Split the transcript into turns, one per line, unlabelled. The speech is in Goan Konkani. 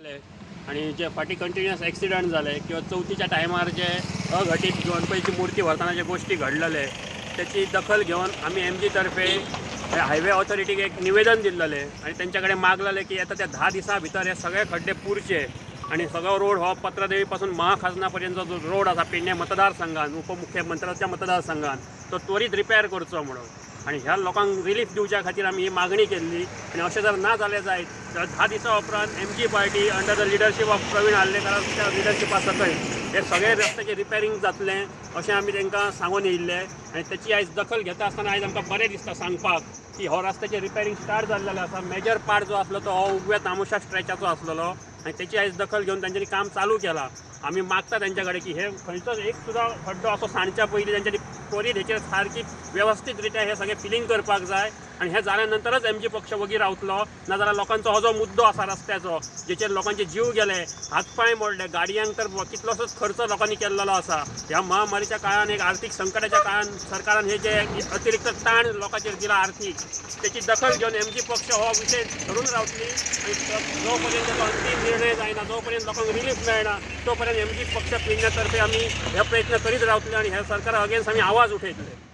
आनी जे फाटीं कंटिन्युअस एक्सिडंट जाले किंवा चवथीच्या टायमार जे अघटीत गणपतीची मूर्ती व्हरतना जे गोश्टी घडलेले त्याची दखल घेवन आमी एमजी तर्फे हायवे ऑथॉरिटीक एक निवेदन दिल्लेलें आनी तेंच्या कडेन मागलेलें की येता त्या 10 दिसां भितर हे सगळे खड्डे पुरचे आनी सगळो रोड हो पत्रादेवी पासून महाखाजना पर्यंत जो रोड आसा पेडणे मतदारसंघान, उपमुख्यमंत्र्याच्या मतदारसंघान, तो त्वरीत रिपेर करचो म्हणून आनी ह्या लोकांक रिलीफ दिवच्या खातीर आमी ही मागणी केल्ली. आनी अशें जर ना जालें जायत जाल्यार 10 दिसां उपरांत MG party under the leadership of Praveen आर्लेकराच्या लिडरशिपा सकयल हे सगळे रस्त्याचें रिपेरींग जातलें अशें आमी तांकां सांगून येयल्लें. आनी तेची आयज दखल घेता आसतना आयज आमकां बरें दिसता सांगपाक की हो रस्त्याचें रिपेरींग स्टार्ट जाल्लेलें आसा. मेजर पार्ट जो आसलो तो हो उगव्या तामोशा स्ट्रेचाचो आसलेलो आनी तेची आयज दखल घेवन तेंच्यांनी काम चालू केलां. आमी मागता तेंच्या कडेन की हे खंयचोच एक सुद्दां खड्डो असो सांडच्या पयलीं तेंच्यांनी त्वरीत हेचेर सारकी वेवस्थीत रित्या हें सगळें फिलींग करपाक जाय आनी हें जाल्या नंतरच एमजी पक्ष वगी रावतलो. नाजाल्यार लोकांचो हो जो मुद्दो आसा रस्त्याचो, जेचेर लोकांचे जीव गेले, हात पांय मोडले, गाडयांक तर कितलोसोच खर्च लोकांनी केल्लो आसा. ह्या महामारीच्या काळान, एक आर्थीक संकटाच्या काळान सरकारान हे जे अतिरिक्त ताण लोकांचेर दिला आर्थीक, तेची दखल घेवन एमजी पक्ष हो विशय धरून रावतली आनी जो पर्यंत तो अंतीम निर्णय जायना, जो पर्यंत लोकांक रिलीफ मेळना, तो पर्यंत एमजी पक्ष पेडण्या तर्फे आमी हे प्रयत्न करीत रावतले आनी ह्या सरकारा अगेन्स्ट आमी आवाज उठयतले.